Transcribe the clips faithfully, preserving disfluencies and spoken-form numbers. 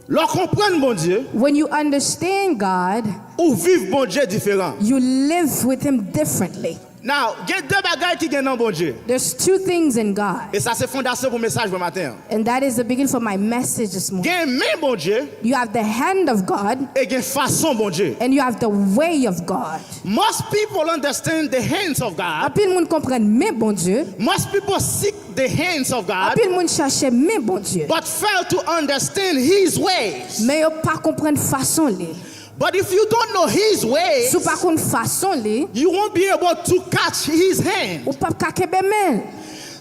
Lè w konprann Bondye, When you understand God, ou viv Bondye diferan. You live with Him differently. Now, gen de bagay ki gen nan Bondye. There's two things in God, E sa se fondasyon pou mesaj mwen maten an. And that is the beginning for my message this morning. Gen men Bondye You have the hand of God, e gen fason Bondye. And you have the way of God. Most people understand the hands of God. Anpil moun konprann men Bondye. Most people seek the hands of God, Anpil moun chache men Bondye. But fail to understand His ways. Men yo pa konprann fason li. But if you don't know His ways, Si w pa konn fason li, you won't be able to catch His hand. Ou p ap ka kenbe men.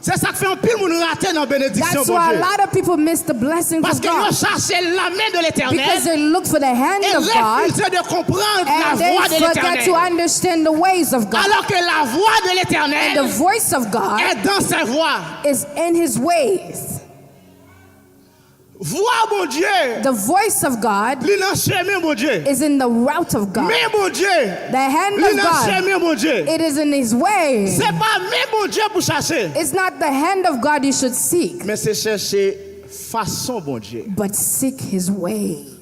Se sa k fè anpil moun rate nan benediksyon That's why a Bondye. Lot of people miss the blessings of Paske yo God chache la men de Letènèl because they look for the hand e of God refize de konprann la and they vwa de forget to Letènèl. Understand the ways of God. Alors que la voix de And the l'Éternel voice of est God dans ses voies. Is in His ways. Voix Bondye, The voice of God li nan chemen Bondye. Is in the route of God. Men Bondye, The hand li of nan God, chemen Bondye. It is in His way. Se pa men Bondye pou chache. It's not the hand of God you should seek, Men se chèche fason Bondye. But seek His way.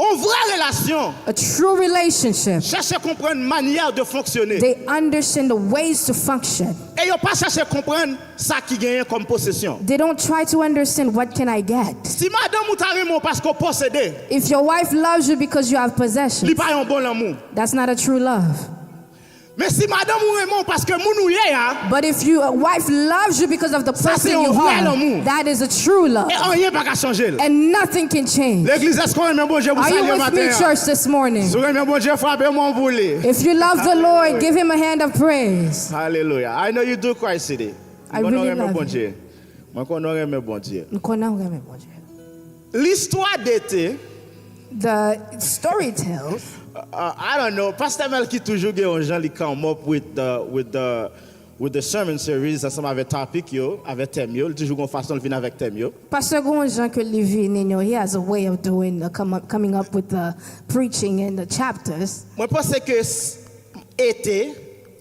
On vrè relasyon. A true relationship. Chèche konprann manyè de fonksyone. They understand the ways to function. E yo pa chèche konprann sa ki genyen kòm posesyon. They don't try to understand what can I get. Si madanm ou ta renmen w paske w posede, If your wife loves you because you have possession, li pa yon bon lanmou. That's not a true love. Men si madanm ou renmen w paske moun ou ye a, But if your wife loves you because of the Sa se person yon you vrè are, lanmou. That is a true love. E anyen pa ka chanje l. And nothing can change. Legliz, èske w renmen Bondye pou Are sa you lye with me, maten an? Church, this morning? Si w renmen Bondye, frape men w pou li. If you love the Lord, give Him a hand of praise. Hallelujah. I know you do, Christ City. I Mwen konnen w really renmen love Bondye. Mwen konnen w renmen Bondye. M konnen w renmen Bondye. Listwa de te, The story tells uh, I don't know, Pastè Melky toujou gen yon jan li come up with the, with the, with the sermon series ansanm avèk topic yo, avèk tèm yo. Li toujou gen yon fason l vin avèk tèm yo. Pastor Gonjan ke li vini, you know, he has a way of doing the come up, coming up with the preaching and the chapters. Mwen panse ke s- ete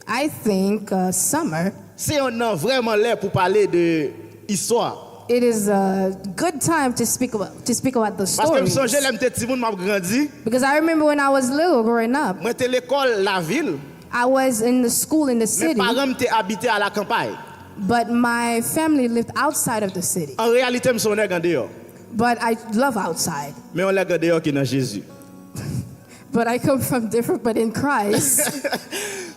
I think uh, summer se yon nan vrèman lè pou pale de istwa. It is a good time to speak about to speak about the Paske m stories. Sonje lè m te timoun, m ap grandi, Because I remember when I was little growing up, mwen te lekòl lavil, I was in the school in the men city, paran m te abite a lakanpay. But my family lived outside of the city. An reyalite, m se yon nèg andeyò. But I love outside. Men yon nèg andeyò ki nan Jezi. But I come from different, but in Christ.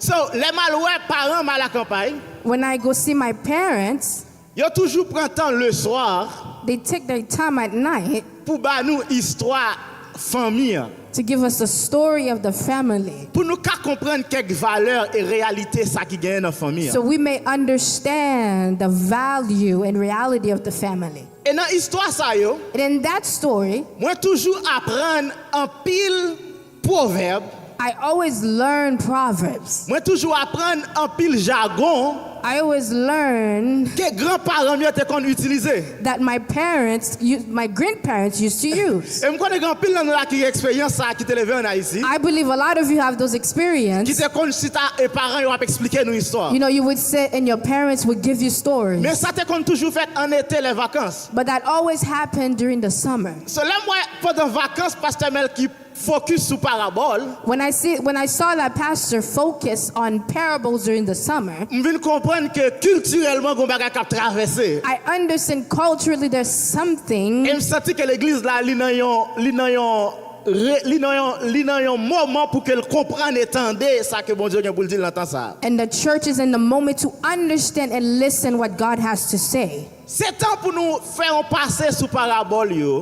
So, lè m al wè paran m a lakanpay, When I go see my parents, yo toujou pran tan leswa they take their time at night pou ba nou istwa fanmi an. To give us the story of the family. Pou nou ka konprann kèk valè e reyalite sa ki genyen nan fanmi So an. We may understand the value and reality of the family. E nan istwa sa yo, And in that story, mwen toujou aprann anpil pwovèb, I always learn proverbs. Mwen toujou aprann anpil jagon I always learn ke granparan m yo te konn itilize. That my parents, u- my grandparents used to use. E m konnen gen anpil nan nou la ki gen eksperyans sa a ki te leve an Ayiti, I believe a lot of you have those ki experiences. Te konn chita e paran yo ap eksplike nou istwa. You know, you would sit and your parents would give you stories. Men sa te konn toujou fèt an ete, lè vakans. But that always happened during the summer. So, lè m wè pandan vakans, Pastè Melky focus sou parabòl. When I see, when I saw that pastor focus on parables during the summer, M vin konprann ke kiltirèlman gon bagay k ap travèse. I understand culturally there's something. E m santi ke legliz la, li nan yon, li nan yon, re- li nan yon, li nan yon moman pou ke l konprann e tande sa ke Bondye gen pou l di l nan tan sa a. And the church is in the moment to understand and listen what God has to say. Se tan pou nou fè yon pase sou parabòl yo.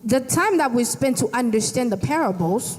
The time that we spend to understand the parables,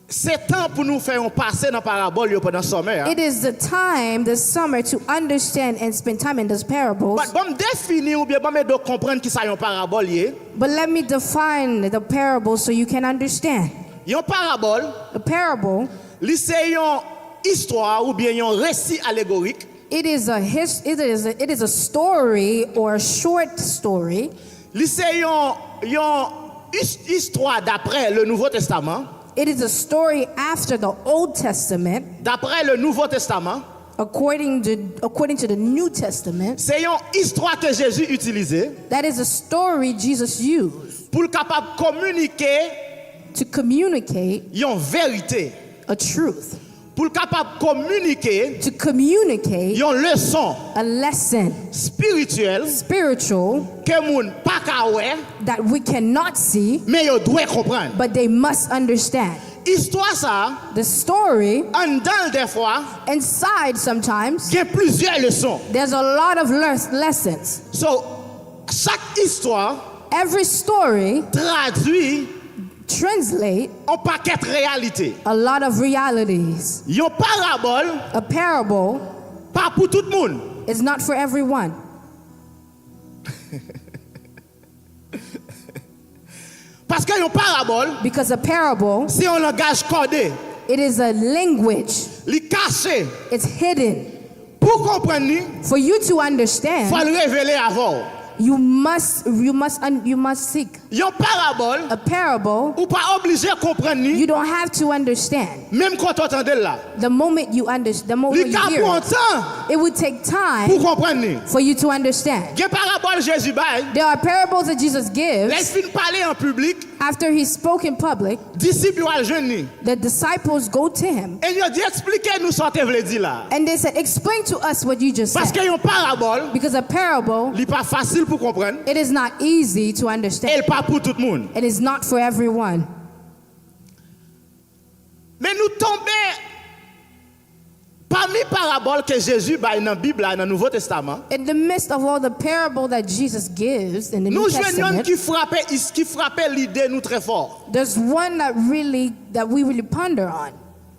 Se tan pou nou fè yon pase nan parabòl yo pandan sòmè a. It is the time this summer to understand and spend time in those parables. But ban m defini oubyen ban m ede w konprann kisa yon parabòl ye. But let me define the parable so you can understand. Yon parabòl, A parable, li se yon istwa oubyen yon resi alegorik. It is a his, it is a, it is a story or a short story. Li se yon, yon is- istwa daprè le Nouveau Testament. It is a story after the Old Testament. Daprè le Nouveau Testament, According to, according to the New Testament, Se yon istwa ke Jezi itilize that is a story Jesus used pou l kapab kominike to communicate yon verite, a truth, pou l kapab kominike to communicate yon leson a lesson, espirityèl spiritual, ke moun pa ka wè, that we cannot see, men yo dwe konprann. But they must understand. Istwa sa a, The story, anndan l dèfwa, inside sometimes, gen plizyè leson. There's a lot of les- lessons. So, chak istwa Every story tradui translate yon pakèt reyalite. A lot of realities. Yon parabòl A parable pa pou tout moun. Is not for everyone. Paske yon parabòl Because a parable, se yon langaj kòde. It is a language. Li kache. It's hidden. Pou w konprann li, For you to understand, fò l revele avè w. You must, you must, un- you must seek. Yon parabòl, A parable, ou pa oblije konprann li you don't have to understand. Menm kote w tande l la. The moment you understand, the moment Li you ka hear pran it, tan It would take pou w time konprann li. For you to understand. Gen parabòl Jezi bay, There are parables that Jesus lè l gives fin pale an piblik, after he spoke in public. Disip yo al jwenn li. The disciples go to him E yo di, eksplike nou sa w te vle di la. And they said, "Explain to us what you just said." Paske yon parabòl, Because a parable, li pa fasil pou konprann, it is not easy to e understand. L pa pou tout moun. It is not for everyone. Men nou tonbe pami parabòl ke Jezi bay nan Bib la, nan Nouvo Testaman. In the midst of all the parable that Jesus gives in the New Nou jwenn yonn Testament, ki frape, is- ki frape lide nou trè fò. There's one that really, that we really ponder on.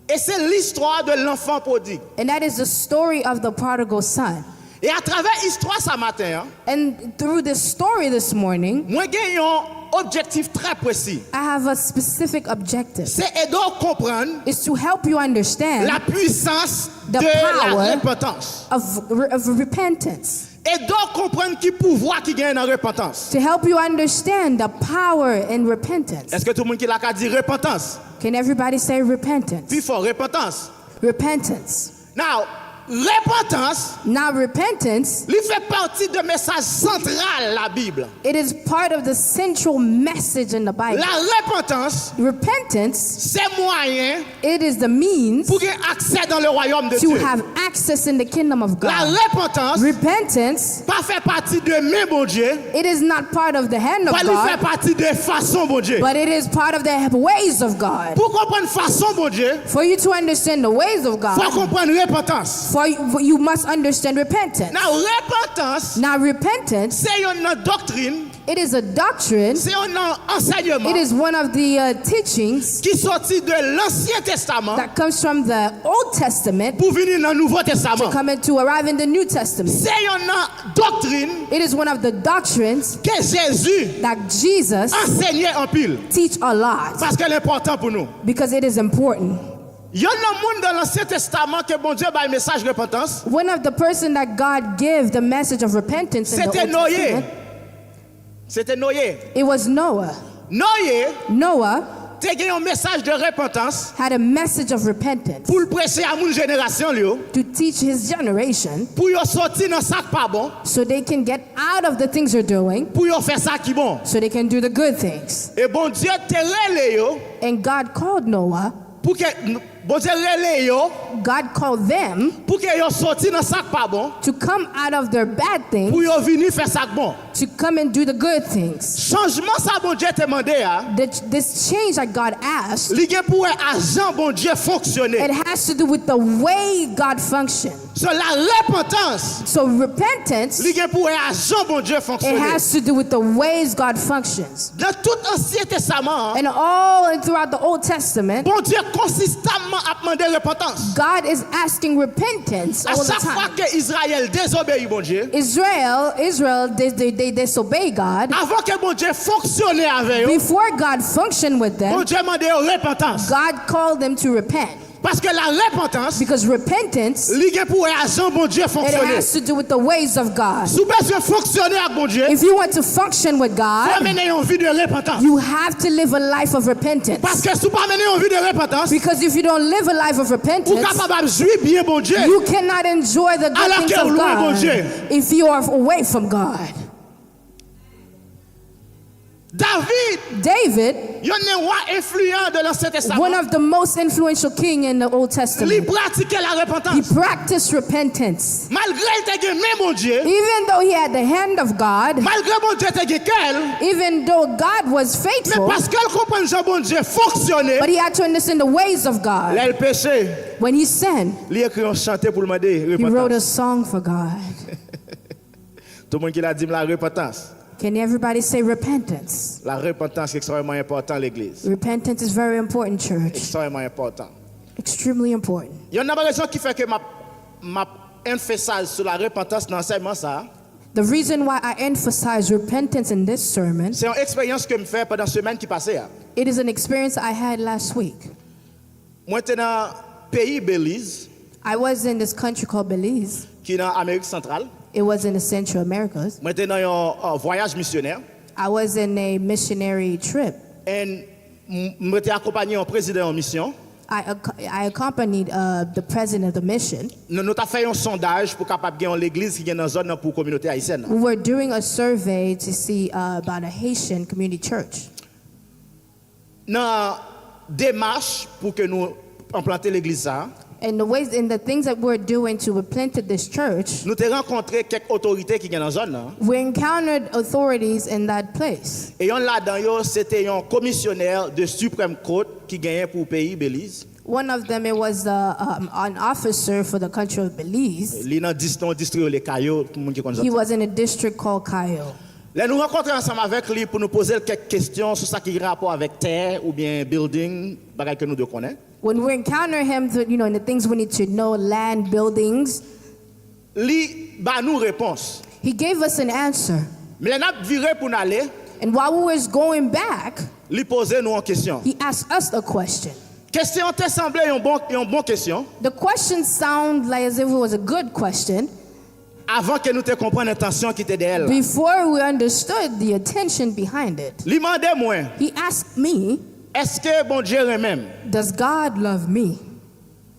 E se l'histoire de l'enfant prodigue. And that is the story of the prodigal son. E atravè istwa sa maten an, And through this story this morning, mwen gen yon objektif trè presi. I have a specific objective. Se ede w konprann Is to help you understand la puissance The de la power repentance. of, of repentance. Ede w konprann ki pouvwa ki genyen nan repantans. To help you understand the power in repentance. Èske tout moun ki la ka di repantans? Can everybody say repentance? Pi fò, repantans. Repentance. Now, repantans, Now, repentance, li fè pati de mesaj santral la Bib. It is part of the central message in the Bible. La repantans, Repentance, se mwayen it is the means pou gen aksè dans le royaume de to Dieu. Have access in the kingdom of La God. Repantans Repentance, pa fè pati de men Bondye, it is not part of the hand of pa li fè God, pati de fason Bondye. But it is part of the ways of God. Pou konprann fason Bondye, For you to understand the ways of fò God, konprann repantans. For you, you must understand repentance. Nan repantans, Now, repentance, se yon nan doktrin, it is a doctrine, se yon nan ansèyman It is one of the uh, teachings ki soti de Lansyen Testaman that comes from the Old Testament pou vini nan Nouvo to Testaman. Come into arrive in the New Testament. Se yon nan doktrin It is one of the doctrines ke Jezi that Jesus ansenye anpil. Teach a lot Paske l enpòtan pou nou. Because it is important. Yon nan moun nan Lansyen Testaman ke Bondye bay mesaj repantans, One of the person that God give the message of repentance in se the te Old Noye. Testament, Se te Noye. It was Noah. Noye Noah te gen yon mesaj de repantans had a message of repentance pou l preche a moun jenerasyon l yo, to teach his generation pou yo soti nan sa k pa bon, so they can get out of the things they're doing, pou yo fè sa ki bon. So they can do the good things. E Bondye te rele yo And God called Noah. Pou ke Bondye rele yo God called them pou ke yo soti nan sa k pa bon, to come out of their bad things, pou yo vini fè sa k bon. To come and do the good things. Chanjman sa Bondye te mande a, The, this change that God asked, li gen pou wè a jan Bondye fonksyone. It has to do with the way God functions. So, la repentance, So repentance, li gen pou wè a jan Bondye it fonksyone. Has to do with the ways God functions. Nan tout Ansyen Testaman an, And all and throughout the Old Testament, Bondye konsistamman ap mande repantans. God is asking repentance A all the chak fwa time. Ke Izrayèl dezobeyi Bondye, Israel, Israel, they, they, they disobey God. Avan ke Bondye fonksyone avè yo, Before God functioned with them, Bondye mande yo repantans. God called them to repent. Paske larepantans, Because repentance, li gen pou wè a jan Bondye it fonksyone. Has to do with the ways of God. Si w bezwen fonksyone ak Bondye, If you want to function with fò God, mennen yon vi de repantans. You have to live a life of repentance. Paske si w pa mennen yon vi de repantans, Because if you don't live a life of ou repentance, kapab ap jwi byen Bondye. You cannot enjoy the good Alòske things ou of lwen God Bondye. If you are away from God. David, David, yon nan wa enfliyan de l'Ancien Testament, one of the most influential king in the Old li Testament, pratike he larepantans. Practiced repentance. Malgre l te gen men Bondye, Even though he had the hand of God, malgre Bondye te gen kè l, even though God was men faithful, paske l konprann jan Bondye fonksyone, but he had to understand the ways of God. Lè l peche, When he sinned, li ekri yon chante pou l mande he wrote a repantans. Song for God. Tout moun ki la di m larepantans. Can everybody say repentance? Larepantans ekstrèmman enpòtan, legliz. Repentance is very important, church. Ekstrèmman enpòtan. Extremely important. Yon nan rezon ki fè ke m ap, m ap emphasize sou larepantans nan ansèyman sa a, The reason why I emphasize repentance in this sermon, se yon eksperyans ke m fè pandan semèn ki pase a. It is an experience I had last week. Mwen te nan peyi Belize, I was in this country called Belize. Ki nan Amerik Santral. It was in the Central Americas. Mwen te nan yon uh, vwayaj misyonè. I was in a missionary trip. And m- mwen te akonpanye yon prezidan yon misyon. I, ac- I accompanied uh, the president of the mission. Nou nou t ap fè yon sondaj pou kapab gen yon legliz ki gen nan zòn nan pou kominote ayisyèn nan. We were doing a survey to see uh, about a Haitian community church. Nan demach pou ke nou enplante legliz sa a, And the ways and the things that we're doing to replant this church, nou te rankontre kèk otorite ki gen nan zòn nan. We encountered authorities in that place. E yon ladan yo, se te yon komisyonè de Supreme Court ki genyen pou peyi Belize. One of them, it was uh, um, an officer for the country of Belize. Li nan dis, nan distri yo le Kayo, pou moun ki konn He zòn. Was in a district called Cayo. Lè nou rankontre ansanm avèk li pou nou poze l kèk kesyon sou sa ki gen rapò avèk tè oubyen building, bagay ke nou dwe konnen. When we encounter him, the, you know, and the things we need to know, land, buildings, Li ba nou repons. He gave us an answer. Men lè n ap vire pou n ale, And while we was going back, li poze nou yon kesyon. He asked us a question. Kesyon an te sanble yon bon, yon bon kesyon. The question sounded like as if it was a good question. Avan ke nou te konprann entansyon ki te dèyè l la. Before we understood the intention behind it. Li mande mwen, He asked me, èske Bondye renmen m? Does God love me?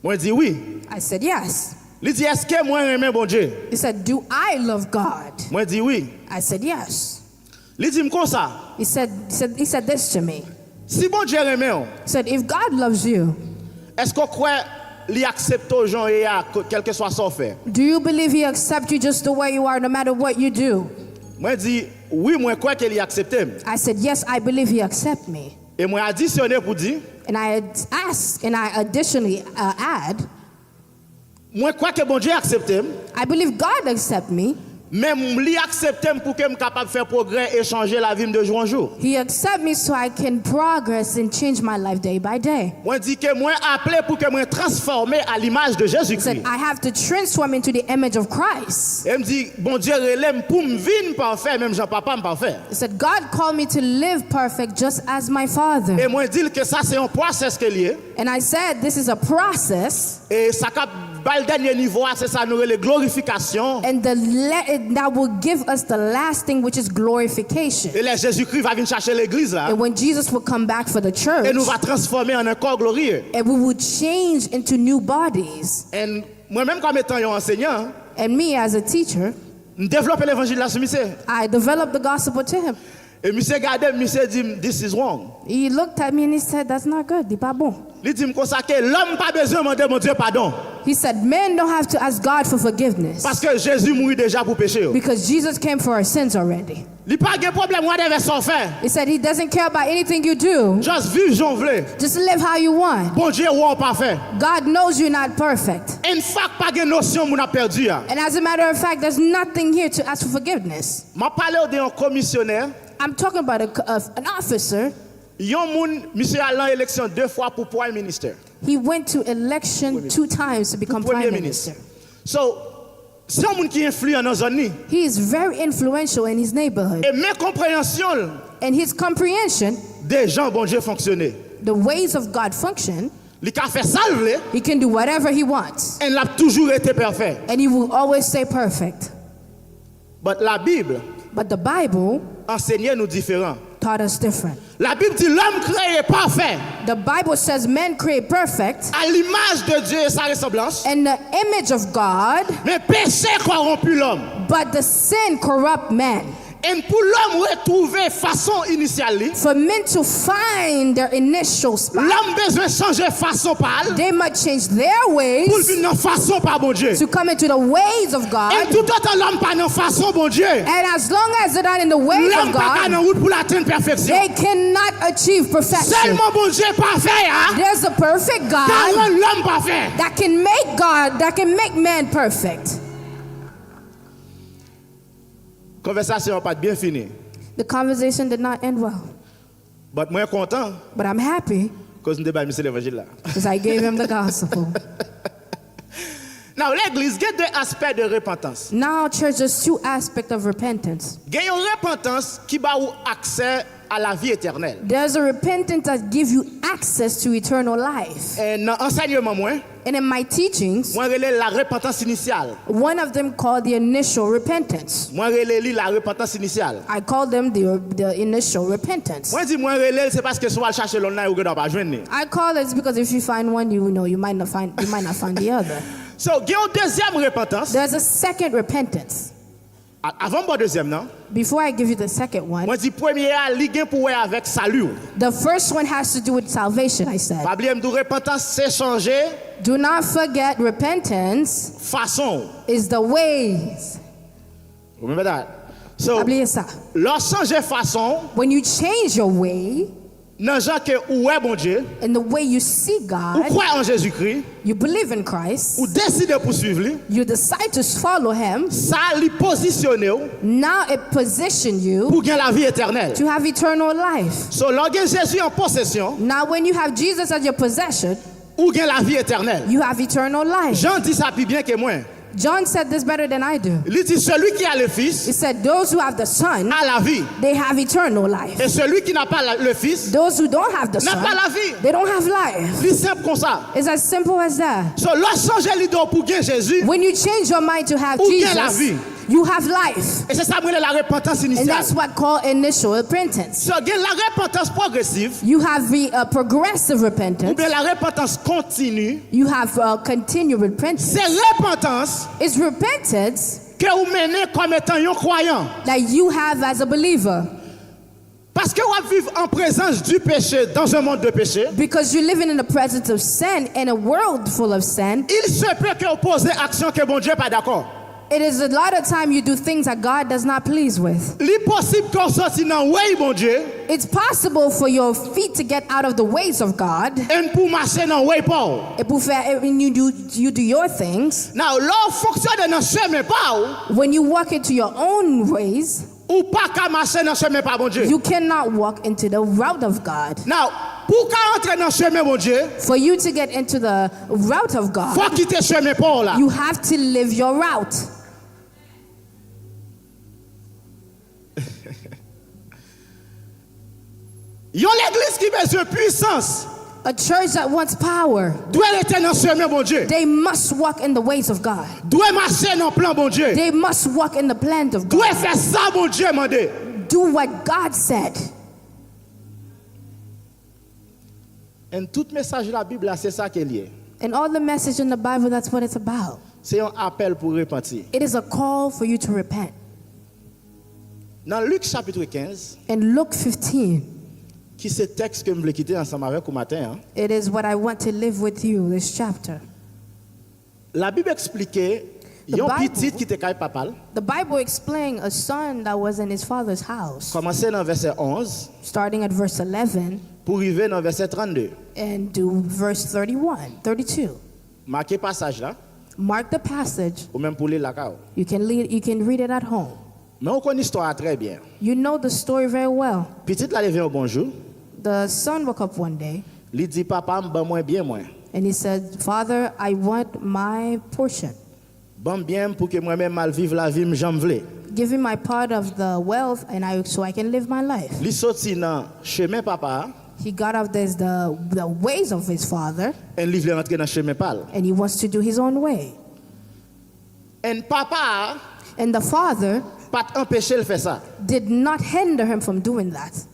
Mwen di wi. I said, Yes. Li di, èske mwen renmen Bondye? He said, Do I love God? Mwen di wi. I said, Yes. Li di m konsa, He said, he said, he said this to me. Si Bondye renmen w, He said, If God loves you, èske w kwè li aksepte w jan w ye a, k- kèlkeswa sa w fè? Do you believe He accepts you just the way you are, no matter what you do? Mwen di, wi, mwen kwè ke li aksepte m. I said, Yes, I believe He accepts me. E mwen adisyone pou di, And I ad- ask, and I additionally uh, add, mwen kwè ke Bondye aksepte m, I believe God accepts me. Men li aksepte m pou ke m kapab fè pwogrè e chanje lavi m de jou an jou. He accepts me so I can progress and change my life day by day. Mwen di ke mwen aple pou ke mwen transfòme a limaj de He said, Jezikri. I have to transform into the image of Christ. E m di, Bondye rele m pou m vin pafè, menm jan papa m pafè. He said, God called me to live perfect just as my Father. E mwen di l ke sa se yon pwosès ke l ye. And I said, This is a process. E sa k ap ba l dènye nivo a, se sa nou rele glorifikasyon. And the le- and that will give us the last thing, which is glorification. E lè Jezikri va vin chache legliz la, And when Jesus will come back for the church, e nou va transfòme an yon kò gloriye. And we will change into new bodies. And mwen menm kòm etan yon ansenyan, And me, as a teacher, m devlope levanjil la sou misye. I developed the gospel to him. E misye gade m, misye di m, this is wrong. He looked at me and he said, That's not good. Li pa bon. Li di m konsa ke lòm pa bezwen mande Bondye padon. He said, Men don't have to ask God for forgiveness. Paske Jezi mouri deja pou peche yo. Because Jesus came for our sins already. Li pa gen pwoblèm whatever sa w fè. He said he doesn't care about anything you do. Just viv jan w vle. Just live how you want. Bondye wè w pafè. God knows you're not perfect. In fact, pa gen nosyon moun ap pèdi a. And as a matter of fact, there's nothing here to ask for forgiveness. M ap pale w de yon komisyonè, I'm talking about a, a, an officer. Yon moun, misye al nan eleksyon de fwa pou prime minister. He went to election two times to Pou become premye prime minis. Minister. So, se yon moun ki enfliyan nan zòn li. He is very influential in his neighborhood. E men konpreyansyon l And his comprehension, de jan Bondye fonksyone. The ways of God function, Li ka fè sa l vle, He can do whatever he wants, and l ap toujou rete pafè. And he will always stay perfect. But Labib But the Bible ansenye nou diferan. Taught us different. Labib di lòm kreye pafè, The Bible says men create perfect a limaj de Dye e sa resanblans. In the image of God, Men peche kòwonpi lòm. But the sin corrupt man. And pou lòm retwouve fason inisyal li, For men to find their initial spot, lòm bezwen chanje fason pa l they must change their ways pou l vin nan fason pa Bondye. To come into the ways of God. E toutotan lòm pa nan fason Bondye, And as long as they're not in the ways lòm of pa ka God, nan wout pou l atenn pèfeksyon. They cannot achieve perfection. Sèlman Bondye pafè a There's a perfect ka God rann lòm pafè. That can make God, that can make man perfect. Konvèsasyon an pa t byen fini. The conversation did not end well, But mwen kontan but I'm happy koz m te bay misye levanjil la. because I gave him the gospel. Now, legliz gen de aspè de repantans. Now, church, there's two aspects of repentance. Gen yon repantans ki ba ou aksè a lavi etènèl. There's a repentance that gives you access to eternal life. E nan ansèyman mwen, And in my teachings, mwen rele l la repantans inisyal. One of them called the initial repentance. Mwen rele li la repantans inisyal. I call them the, the initial repentance. Mwen di mwen rele l, se paske si w al chache l online, ou gendwa pa jwenn li. I call it because if you find one, you know you might not find you might not find the other. So, gen yon dezyèm repantans. There's a second repentance. A- Avan m ba w dezyèm nan, Before I give you the second one, mwen di premye a, li gen pou wè avèk sali w. The first one has to do with salvation, I said. Pa bliye m di w repantans se chanje Do not forget repentance fason w. Is the ways. Ou menm dat. So, Pa bliye sa. Lè w chanje fason w, When you change your way nan jan ke ou wè Bondye, and the way you see ou God, kwè an Jezikri, you believe in Christ, ou deside pou swiv li, you decide to follow Him. Sa li pozisyone w Now it positions you pou gen lavi etènèl. To have eternal life. So, lè w gen Jezi an posesyon, Now, when you have Jesus as your possession, ou gen lavi etènèl. You have eternal life. Jan di sa pi byen ke mwen. John said this better than I do. Li di, celui qui a le Fils He said, Those who have the Son, a la vie. They have eternal life. Et celui qui n'a pas la- le Fils Those who don't have the n'a Son, pas la vie. They don't have life. Li senp konsa. It's as simple as that. So, lè w chanje lide w pou gen Jezi, When you change your mind to have Ou gen la Jesus, vi. You have life. E se sa mwen rele la repentans And inisyal. That's what called initial repentance. So, gen la repentans pwogresiv, You have the uh, progressive repentance. Oubyen la repentans kontini. You have uh, continued repentance. Se repentans It's repentance ke ou mennen kòm etan yon kwayan. That you have as a believer. Paske w ap viv an prezans du péché dans un monde de péché. Because you're living in the presence of sin in a world full of sin. Il se peut ke w poze aksyon ke Bondye pa dakò. It is a lot of time you do things that God does not please with. Li posib ke w soti nan way Bondye. It's possible for your feet to get out of the ways of God. And pou w mache nan way pa w. Et pour faire, and you do, you do your things. Now, lè w fonksyone nan chemen pa w, When you walk into your own ways, ou pa ka mache nan chemen pa Bondye. You cannot walk into the route of God. Now, pou w ka antre nan chemen Bondye, For you to get into the route of God, Fò w kite chemen pa w la. You have to live your route. Yon legliz ki bezwen pwisans. A church that wants power, Dwe rete nan chemen Bondye. They must walk in the ways of God. Dwe mache nan plan Bondye. They must walk in the plan of God. Dwe fè sa Bondye mande. Do what God said. And tout mesaj Labib la, se sa ke l ye. And all the message in the Bible, that's what it's about. Se yon apèl pou repanti. It is a call for you to repent. Nan Lik chapit kenz, In Luke fifteen, ki se tèks ke m vle kite ansanm avèk ou maten an, it is what I want to live with you this chapter. Labib eksplike The yon Bible- pitit ki te kay papa l. The Bible explained a son that was in his father's house, Kòmanse nan vèsè onz starting at verse eleven pou rive nan vèsè trannde. And to verse thirty-one, thirty-two. Make pasaj la, Mark the passage. Ou menm pou li lakay ou. You can, lead, you can read it at home. Men ou konn istwa a trè byen. You know the story very well. Pitit la leve yon bon jou. The son woke up one day. Li di, papa m, ban mwen byen mwen. And he said, Father, I want my portion. Ban m byen m pou ke mwen menm m al viv lavi m jan m vle. Give me my part of the wealth and I, so I can live my life. Li soti nan chemen papa a. He got off the, the, the ways of his father, and li vle rantre nan chemen pa l. And he wants to do his own way. And papa And the father pa t anpeche l fè sa. Did not hinder him from doing that.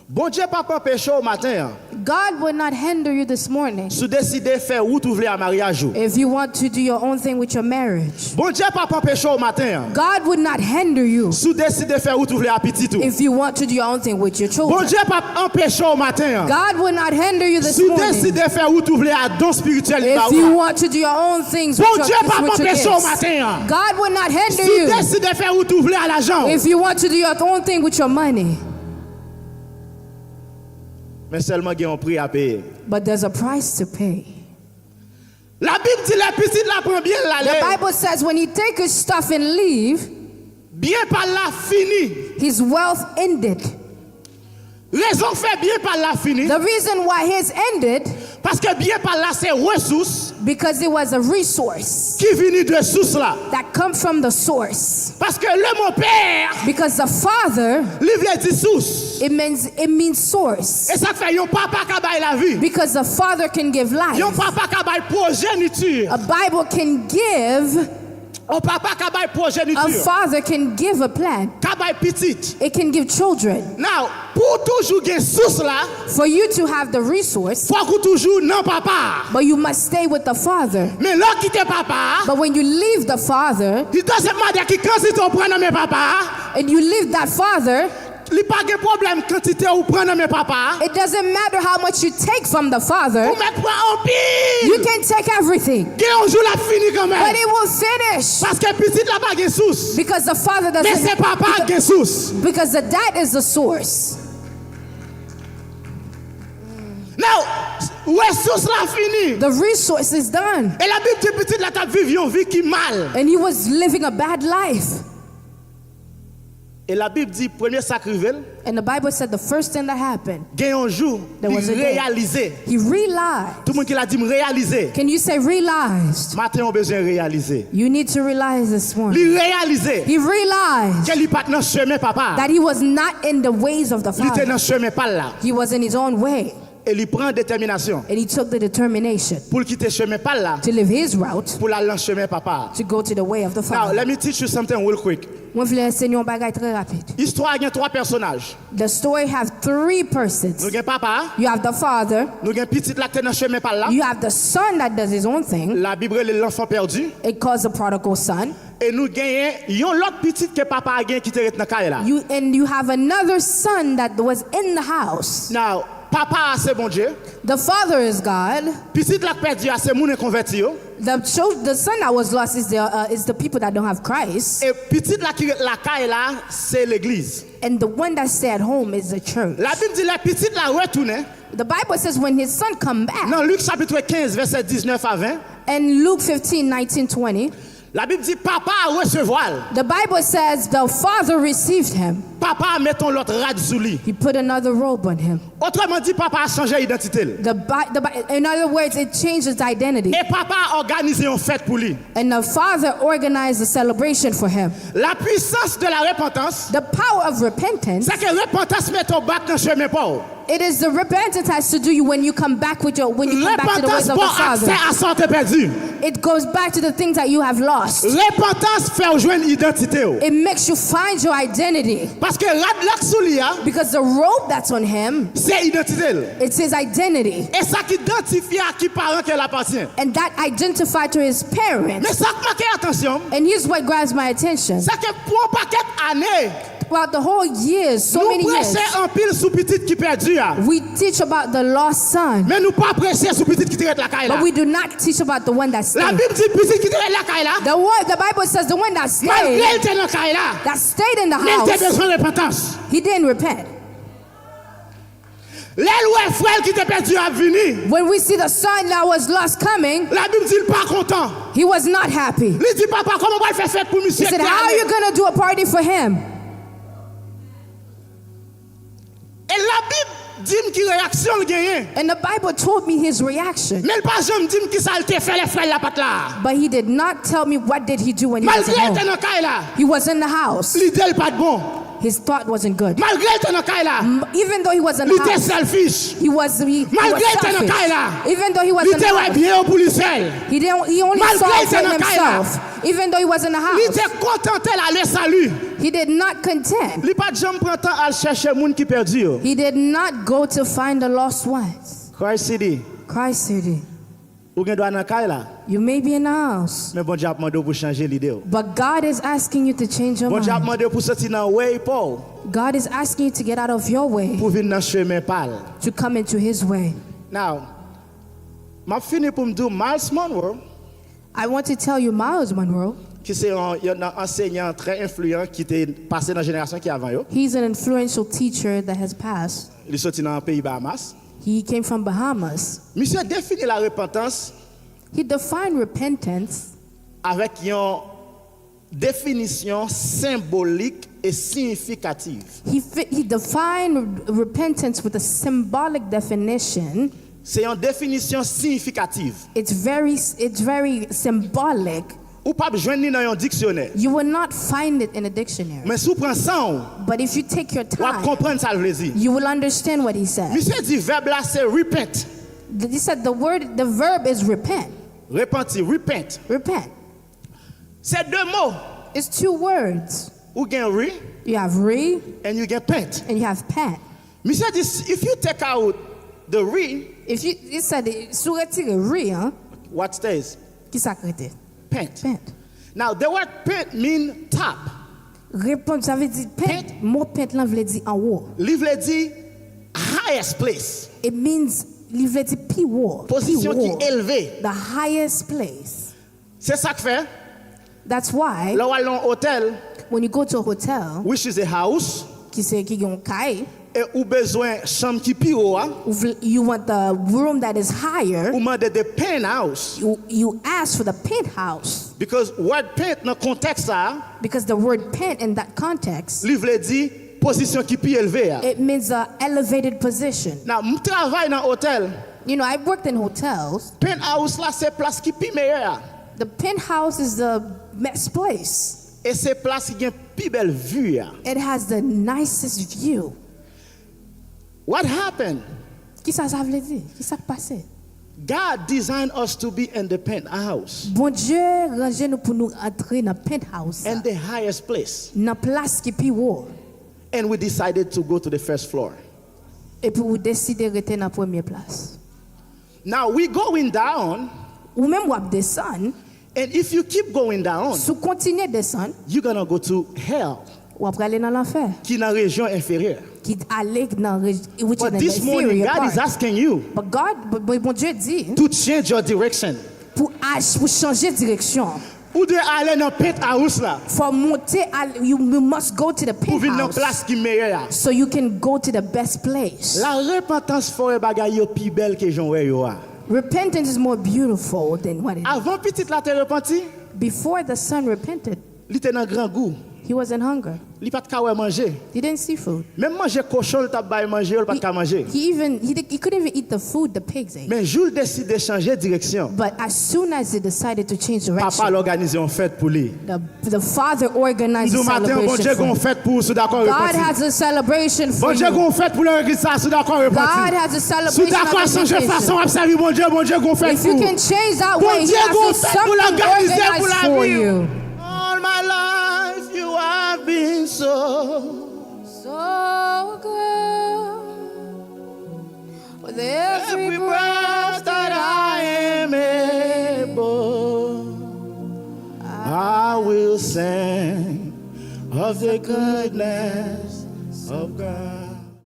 Bondye p ap anpeche w maten an. God will not hinder you this morning. Si w deside fè wout ou vle a maryaj ou. If you want to do your own thing with your marriage, Bondye p ap anpeche w maten an. God would not hinder you. Si w deside fè wout ou vle a pitit ou. If you want to do your own thing with your children, Bondye p ap anpeche w maten an. God will not hinder you this Si w morning. Deside fè wout ou vle a don espirityèl li ba If you w la. Want to do your own things with your, Bondye p ap with your anpeche w gifts, maten an. God will not hinder Si w you. Deside fè wout ou vle a lajan w. If you want to do your own thing with your money. Men sèlman gen yon pri a peye. But there's a price to pay. Labib di lè pitit la pran byen l ale. The Bible says when he take his stuff and leave, Byen pa l la fini. His wealth ended. Rezon k fè byen pa l la fini. The reason why his ended, Paske byen pa l la se resous because it was a resource ki vini de sous la. That come from the source. Paske le mo pè Because the father, li vle di sous. It means, it means source. E sa k fè yon papa ka bay lavi. Because the father can give life. Yon papa ka bay pwojeniti. A Bible can give Yon papa ka bay A father can give a plant. Ka bay pitit. It can give children. Now, pou w toujou gen sous la, For you to have the resource, fòk ou toujou nan papa a. But you must stay with the father. Men lè w kite papa a, But when you leave the father, it doesn't matter ki kantite w pran nan men papa a, and you leave that father, li pa gen pwoblèm kantite w pran nan men papa a. It doesn't matter how much you take from the father. Ou mèt pran anpil. You can take everything. Gen yon jou l ap fini kanmenm. But it will finish. Paske pitit la pa gen sous. Because the father Men doesn't. Se papa k gen sous. Because the dad is the source. Now, resous la fini. The resource is done. E Labib di pitit la t ap viv yon vi ki mal. And he was living a bad life. E Labib di premye sa k rive l. And the Bible said the first thing that happened, Gen yon jou, There li was a day. Reyalize. He realized. Tout moun ki la di m reyalize. Can you say realized? Maten w bezwen reyalize. You need to realize this morning. Li reyalize He realized ke li pa t nan chemen papa. That he was not in the ways of the Li te Father. Nan chemen pa l la. He was in his own way. E li pran detèminasyon And he took the determination pou l kite chemen pa l la, to live his route, pou l al nan chemen papa. To go to the way of the Now, Father. Let me teach you something real quick. Mwen vle ensenye yon bagay trè rapid. Istwa a gen twa pèsonaj. The story have three persons. Nou gen papa, You have the father. Nou gen pitit la k te nan chemen pa l la. You have the son that does his own thing. Labib rele l l'enfant perdu. It calls the prodigal son. E nou genyen yon lòt pitit ke papa a gen ki te ret nan kay la. You, and you have another son that was in the house. Now, papa a se Bondye. The father is God. Pitit la k pèdi a se moun enkonvèti yo. The, chil- the son that was lost is the, uh, is the people that don't have Christ. E pitit la ki ret lakay la se legliz. And the one that stay at home is the church. Labib di lè pitit la retounen. The Bible says when his son come back. Nan Lik chapit kenz vèsè diznèf a ven. In Luke fifteen, nineteen, twenty. Labib di papa a resevwa l. The Bible says the father received him. Papa a mete yon lòt rad sou li. He put another robe on him. Otreman di papa a chanje idantite l. The, Bi- the, Bi- in other words, it changed his identity. E papa a òganize yon fèt pou li. And the father organized a celebration for him. La puissance de la repentance. The power of repentance. Se ke repantans mete w back nan chemen pa w. It is the repentance has to do you when you come back with your when you come back to the ways Repantans of ba the w aksè Father. A sa w te pèdi. It goes back to the things that you have lost. Repantans fè w jwenn idantite w. It makes you find your identity. Paske rad la k sou li a. Because the robe that's on him. Se idantite l. It's his identity. E sa k idantifye a ki paran ke l apatyen. And that identified to his parents. Men sa k make atansyon m. And here's what grabs my attention. Se ke pou yon pakèt ane. Throughout the whole years, so Nou many years, preche anpil sou pitit ki pèdi a. We teach about the lost son. Men nou pa preche sou pitit ki te ret lakay la. But we do not teach about the one that stayed. Labib di pitit ki te ret lakay la. The word, the Bible says the one that Malgre stayed, l te nan kay la. That stayed in the Men l te house, bezwen repantans. He didn't repent. Lè l wè frè l ki te pèdi a ap vini. When we see the son that was lost coming, Labib di l pa kontan. He was not happy. Li di papa kòman w pral fè fèt pou misye. He said, "How are you going to do a party for him?" E Labib di m ki reyaksyon l genyen. And the Bible told me his reaction. Men l pa janm di m ki sa l te fè lè frè l la pa t la. But he did not tell me what did he do when he was at Malgre l te home. Nan kay la. He was in the house. Lide l pa t bon. His thought wasn't good. Malgre l te nan kay la, M- Even though he was in the li te house, selfish. He was he, he Malgre was l te nan kay la, selfish. Even though he was li in te the wè house, byen yo pou li sèl. He didn't. He only Malgre saw l te for nan kay la, himself. Even though he was in the Li house, te kontante l a le sali. He did not contend. Li pa t janm pran tan al chèche moun ki pèdi yo. He did not go to find the lost ones. Christ City, Christ City. Ou gen dwa nan kay la, You may be in the house, men Bondye ap mande w pou chanje lide w. But God is asking you to change your Bondye ap mind, mande w pou soti nan way pa w, God is asking you to get out of your way, pou vin nan chemen pa l. To come into His way. Now, m ap fini pou m di w Myles Munroe, I want to tell you, Myles Munroe, ki se yon, yon nan ansenyan trè enfliyan ki te pase nan jenerasyon ki avan yo. He's an influential teacher that has passed. Li soti nan peyi Bahamas. He came from Bahamas. Misye defini la repantans He defined repentance avèk yon definisyon senbolik e siyifikativ. He, fi- he defined repentance with a symbolic definition. Se yon definisyon siyifikativ. It's very, it's very symbolic. Ou p ap jwenn li nan yon diksyonè. You will not find it in a dictionary. Men si w pran san w, But if you take your w ap time, konprann sa l vle di. You will understand what he said. Misye di vèb la se repent. He said the word, the verb is repent. Repanti, repent. Repent. Se de mo. It's two words. Ou gen re, You have re and you gen pent. And you have pent. Misye di, if you take out the re, If you, he said, si w retire re, hein, what stays? Ki sa k rete? Pent. Pent. Now, the word pent mean top. Repent, sa vle di pent. Pent. Mo pent lan vle di anwo. Li vle di highest place. It means, li vle di pi wo. Pozisyon ki elve. The highest place. Se sa k fè, That's why lè w al nan yon otèl, when you go to a hotel, which is a house, ki se ki gen yon kay, e ou bezwen chanm ki pi wo a, ou vle- you want the room that is higher, ou mande de penthouse. You, you ask for the penthouse. Because word pent nan kontèks sa a, Because the word pent in that context, li vle di pozisyon ki pi elve a. It means a elevated position. Now, m travay nan otèl. You know, I worked in hotels. Penthouse la se plas ki pi meyè a. The penthouse is the best place. E se plas ki gen pi bèl vi a. It has the nicest view. What happened? Kisa sa vle di? Kisa k pase? God designed us to be in the penthouse. Bondye ranje nou pou nou antre nan penthouse. And the highest place. Nan plas ki pi wo. And we decided to go to the first floor. Epi ou deside rete nan premye plas. Now we going down. Ou menm w ap desann. And if you keep going down, Si w kontinye desann, you're gonna go to hell. W ap prale nan lanfè. Ki nan rejyon enferyè. Ki ale nan rej- which is But the this morning, inferior God is part. Asking you But God, but, but Bondye di to change your direction. Pou ach, pou chanje direksyon. Ou dwe ale nan penthouse la. For monte al, you, you must go to the penthouse. Pou vin nan plas ki meyè a. So you can go to the best place. La repantans fè w wè bagay yo pi bèl ke jan w wè yo a. Repentance is more beautiful than what it is. Avan pitit la te repanti, Before the son repented, li te nan grangou. He was in hunger. Li pa t ka wè manje. He didn't see food. Menm manje kochon l t ap bay manje yo, l pa t ka manje. He even he, did, he couldn't even eat the food the pigs ate. Men jou l deside chanje direksyon, But as soon as he decided to change papa l direction, òganize yon fèt pou li. the, the father M organized di a w maten an, Bondye gen yon celebration for fèt pou ou si w dakò God repanti. Has a celebration for Bondye gen you. Yon fèt pou lè w repanti. God has a celebration. Si w dakò chanje fason w ap sèvi Bondye, Bondye gen yon fèt If you pou ou. Can change that way, He Bondye gen yon has fèt pou l something òganize pou organized for lavi w. You. All my life you have been so, So good. With every every breath that I am able, I will sing of the goodness of God.